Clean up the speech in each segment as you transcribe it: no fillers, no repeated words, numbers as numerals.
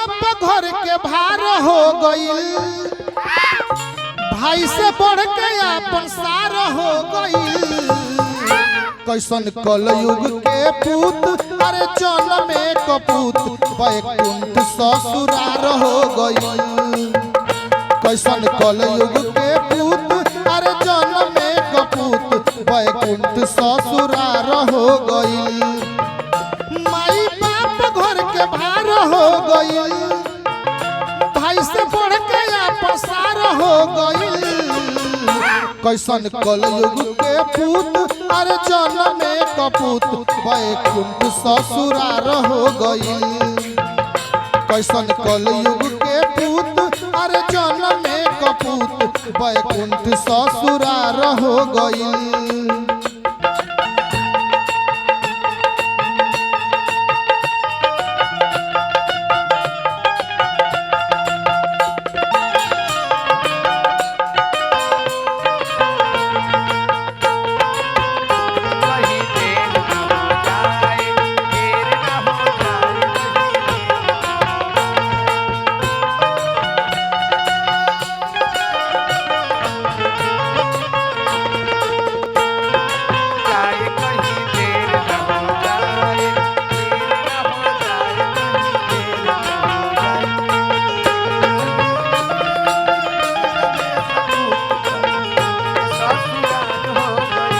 बाप घर के भार हो गइल, भाई से बढ़ के अपन सार हो गइल। कैसन कलयुग के पूत, अरे जन्मे कपूत, बैकुंठ ससुरार हो गइल। कैसन कलयुग के पूत, अरे जन्मे कपूत, बैकुंठ ससुरार हो गइल। माई बाप घर के भार हो गइल, भाई से बढ़ के अपन सार हो गइल। कैसन कलयुग के पूत, अरे जन्मे कपूत, बैकुंठ ससुरार हो गइल। कैसन कलयुग के पूत, अरे जन्मे कपूत, बैकुंठ ससुरार हो गइल। कहीं देर न हो जाए, देर न हो जाए, कहीं देर न हो जाए, कहीं देर न हो जाए, देर न हो जाए, कहीं देर न हो जाए। ससुराल हो गई।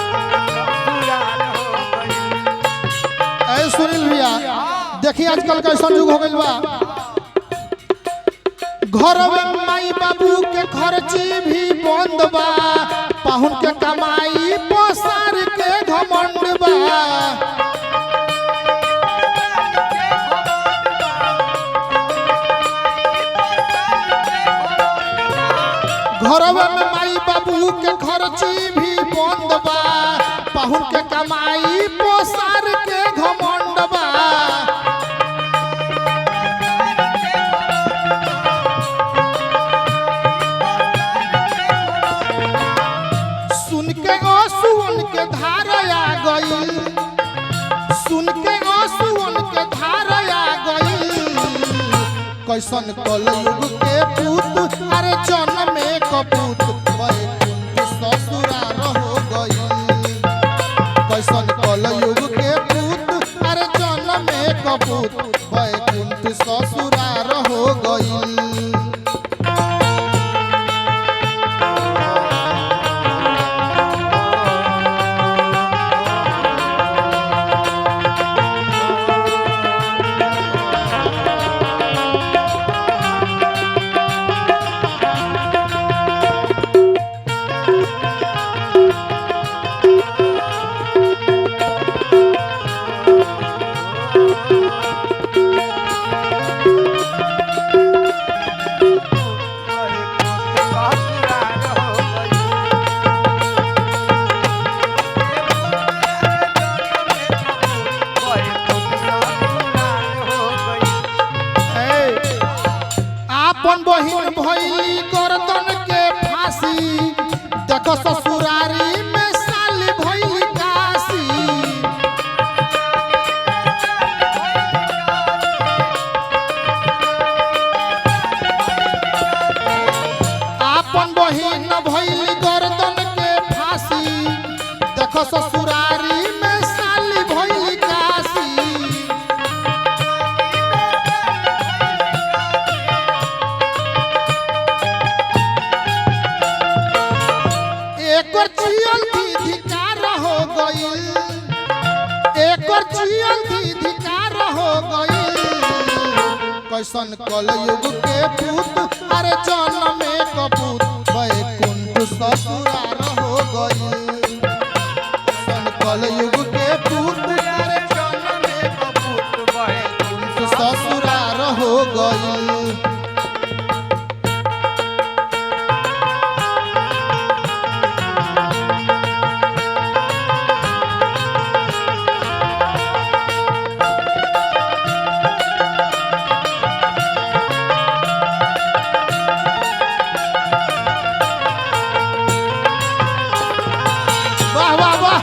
ससुराल हो गई। ऐ सुनील भैया, देखिए आजकल कैसन युग हो गइल बा। घर में माई बाबू के खर्ची भी बंद बा, पाहुन के कमाई पसार के घमंड बा। घरवा में माई बाबू के खर्ची भी बंद बा, पाहुन के कमाई पसार के घमंड बा। सुन के आंसुअन के धार आ गइल, सुन के आंसुअन के धार आ गइल। कैसन कलयुग के पूत, अरे जन्मे कपूत, बैकुंठ ससुरार हो गइल। कैसन कलयुग के पूत, अरे जन्मे कपूत, बैकुंठ ससुरार हो गइल। ससुराल हो गई। ससुराल हो गई। आपन बहिन भइली गर्दन के फांसी, देखो ससुरारी में साली भइली काशी। आपन बहिन भइली गर्दन के फांसी, देखो ससुरारी में साली भइली काशी। एकर जियल धिकार हो गइल, एकर जियल धिकार हो गइल। कैसन कलयुग के पूत, अरे जन्मे कपूत, बैकुंठ ससुरार हो गइल। कैसन कलयुग के पूत, अरे जन्मे कपूत, बैकुंठ ससुरार हो गइल। वाह वाह वाह।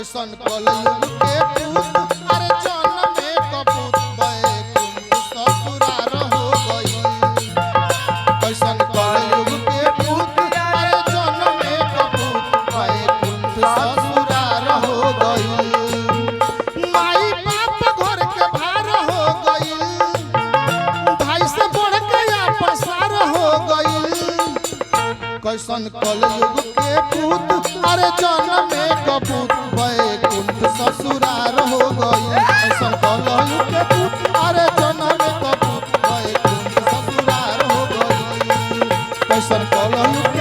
कैसन कलयुग के पूत, अरे जन्मे कपूत, बैकुंठ ससुरार हो गई। कैसन कलयुग के पूत, अरे जन्मे कपूत, बैकुंठ ससुरार हो गई। माई बाप घर के भार हो गई, भाई से बढ़ के पसार हो गई। कैसन कलयुग के पूत, अरे जन्मे कपूत, बैकुंठ ससुरार हो गई। कैसन कलयुग के पूत, अरे जन्मे कपूत, बैकुंठ ससुरार हो गई। कैसन कलयुग के